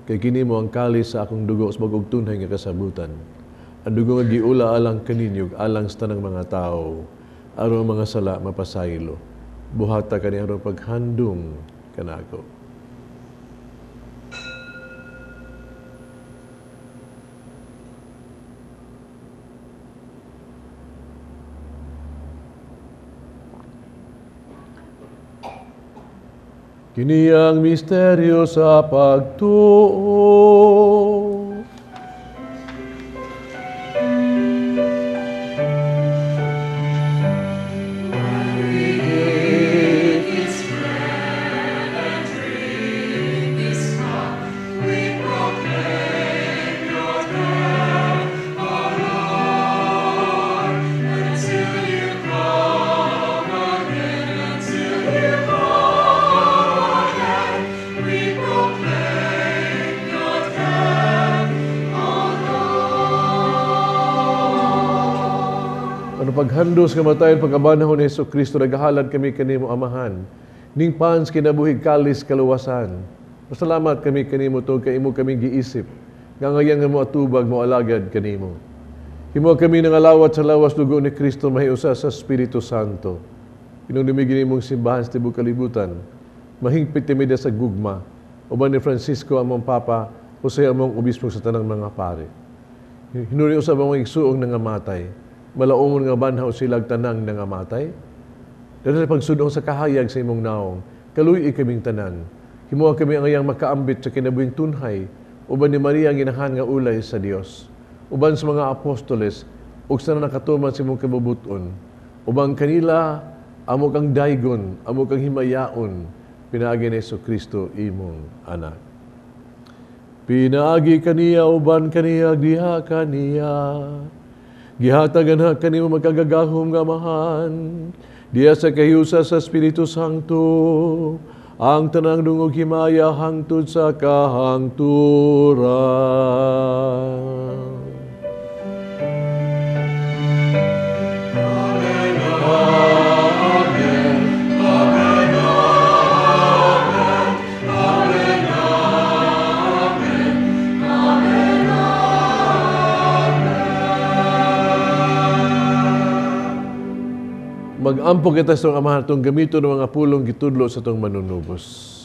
S4: kay kini mo ang kalis sa akong dugo sa bag-ong tunhay nga kasabutan. Ang dugo nga giula alang kaninyo alang sa tanang mga tao, aron mga sala mapasaylo. Buhata kani aron paghandong kanako. Kini ang misteryo sa pagtuo. Paghandos kamatayon pagkabanhaw ni Hesukristo, naghahalad kami kanimo Amahan. Ning pans kinabuhi kalis kaluwasan. Pasalamat kami kanimo tungod kay imo kami giisip nga ngayon nga mo atubag mo alagad kanimo. Himo kami ng alawat sa lawas dugo ni Kristo mahiusa sa Espiritu Santo. Inunumigin imong simbahan sa tibuok kalibutan. Mahingpit kami sa gugma. Uban ni Francisco among Papa, usay among obispo sa tanang mga pare. Hinuri usab among igsuong nangamatay. Malaumon nga banhaw silag tanang nangamatay. Dahil sa pagsudong sa kahayag sa imong naong, kaluy kaming tanan. Himuha kami ang iyang makaambit sa kinabuhing tunhay, uban ni Maria ang ginahan nga ulay sa Dios. Uban sa mga apostoles, ug sa nakatuman sa imong kabubuton. Uban kanila, amo kang daygon, amo kang himayaon, pinaagi ni Hesukristo imong anak. Pinaagi kaniya, uban kaniya, diha kaniya. Gihatagan ha kanimo magkagagahom nga Amahan, diya sa kahiusa sa Espiritu Santo, ang tanang dungog himaya hangtod sa kahangturan.
S10: Amen. Amen. Amen. Amen. Amen. Amen.
S4: Mag-ampo kita sa itong Amahan itong gamito ng mga pulong gitudlo sa itong manunubos.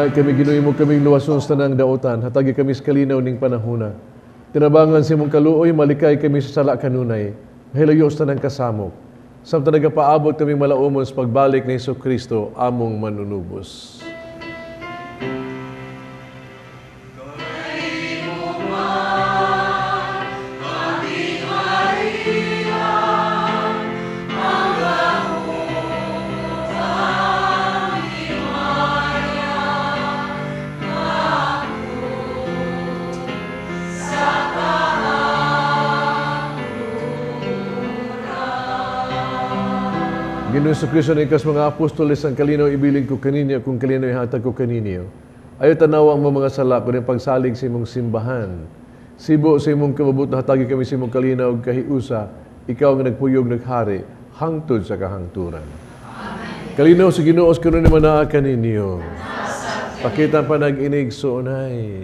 S4: Gugma kami Ginoo mo kaming luwason sa tanang daotan, hatagi kami sa kalinaw ning panahona. Tinabangan sa imong kaluoy, malikay kami sa sala kanunay, mahilayo sa tanang kasamok. Samtang nagapaabot kami malaumon sa pagbalik ni Hesus Kristo, among manunubos. Ginoo Jesucristo na ikas mga apostoles ang kalinaw ibilin ko kaninyo kung kalinaw ihatag ko kaninyo. Ayaw tanawa ang mga sala kundi pagsalig sa imong simbahan. Sibo sa imong kababot na hatagi kami sa imong kalinaw ug kahiusa, ikaw ang nagpuyog naghari hangtod sa kahangturan. Amen. Kalinaw sa Ginoo karon ni manaa kaninyo. Pakita pa nag-inig suunay.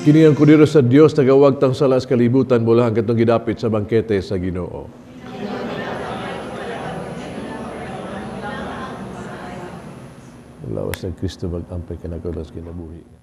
S4: Kini ang kordero sa Dios nagawagtang sala sa kalibutan mula hanggatong gidapit sa bangkete sa Ginoo. Lawas ng Kristo mag-ampay kanagalas kinabuhi.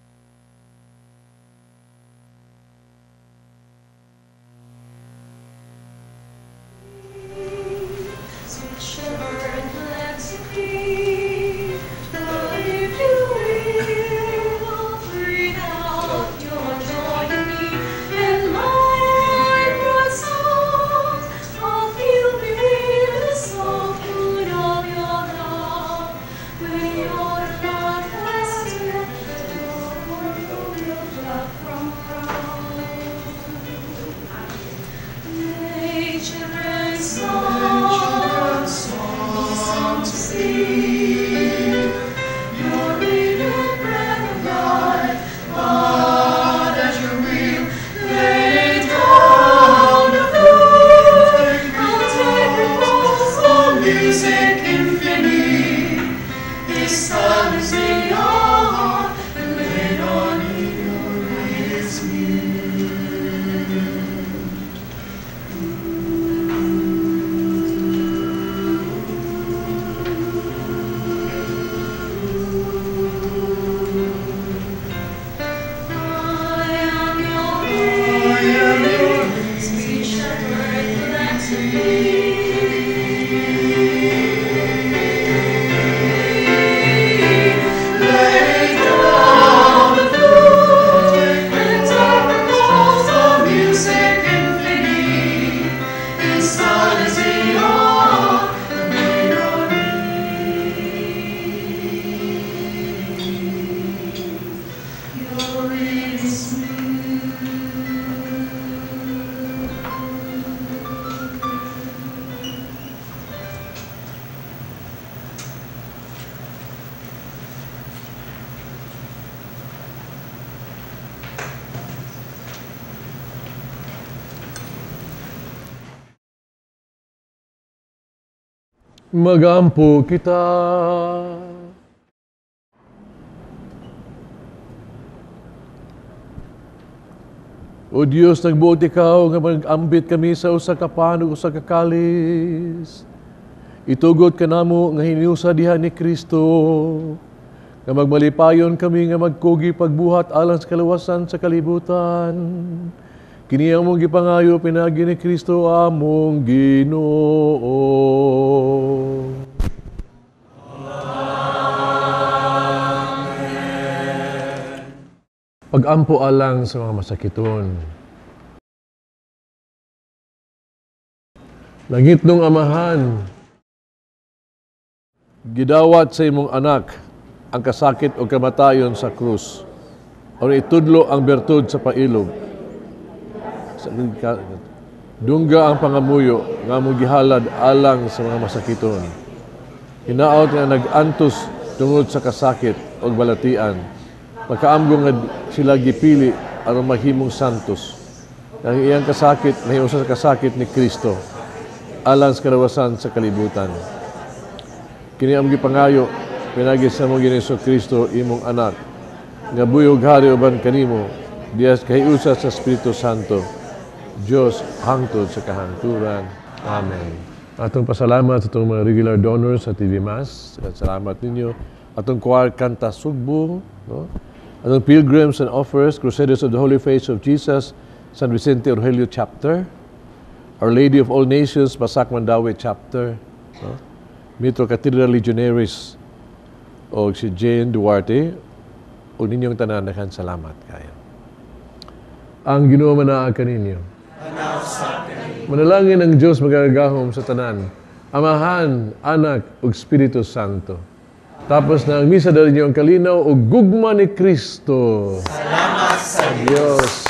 S4: Magampo kita. O Dios, nagbuot ikaw nga mag-ambit kami sa usa ka pan ug usa ka kalis. Itugot kanamo nga hiniusa diha ni Kristo, nga magmalipayon kami nga magkugi pagbuhat alang sa kaluwasan sa kalibutan. Kini ang among gipangayo pinaagi ni Kristo among Ginoo. Pag-ampo alang sa mga masakiton. Langit nung Amahan, gidawat sa imong anak ang kasakit o kamatayon sa krus. Aron itudlo ang bertud sa pailob. Dungga ang pangamuyo nga among gihalad alang sa mga masakiton. Hinaot nga nag-antos tungod sa kasakit o balatian. Makaamgo nga sila gipili aron mahimong santos. Ang iyang kasakit nahiusa sa kasakit ni Kristo alang sa kalawasan sa kalibutan. Kini ang gipangayo pinaagi sa among Ginoong Kristo imong anak nga buyog hari uban kanimo dias kahiusa sa Espiritu Santo. Dios hangtod sa kahangturan. Amen. Atong pasalamat sa atong mga regular donors sa TV Mass. Salamat ninyo. Atong choir Kanta Sugbo, no? Atong Pilgrims and Offers, Crusaders of the Holy Face of Jesus, San Vicente Rogelio Chapter, Our Lady of All Nations, Basak Mandaue Chapter, no? Metro Cathedral Legionaries, o si Jane Duarte, o ninyong tanan, daghan salamat kayo. Ang Ginoo manaa kaninyo. Manalangin ang Diyos magagahom sa tanan, Amahan, Anak, ug Espiritu Santo. Tapos na ang misa, dali niyo ang kalinaw o gugma ni Kristo.
S11: Salamat sa
S4: Diyos.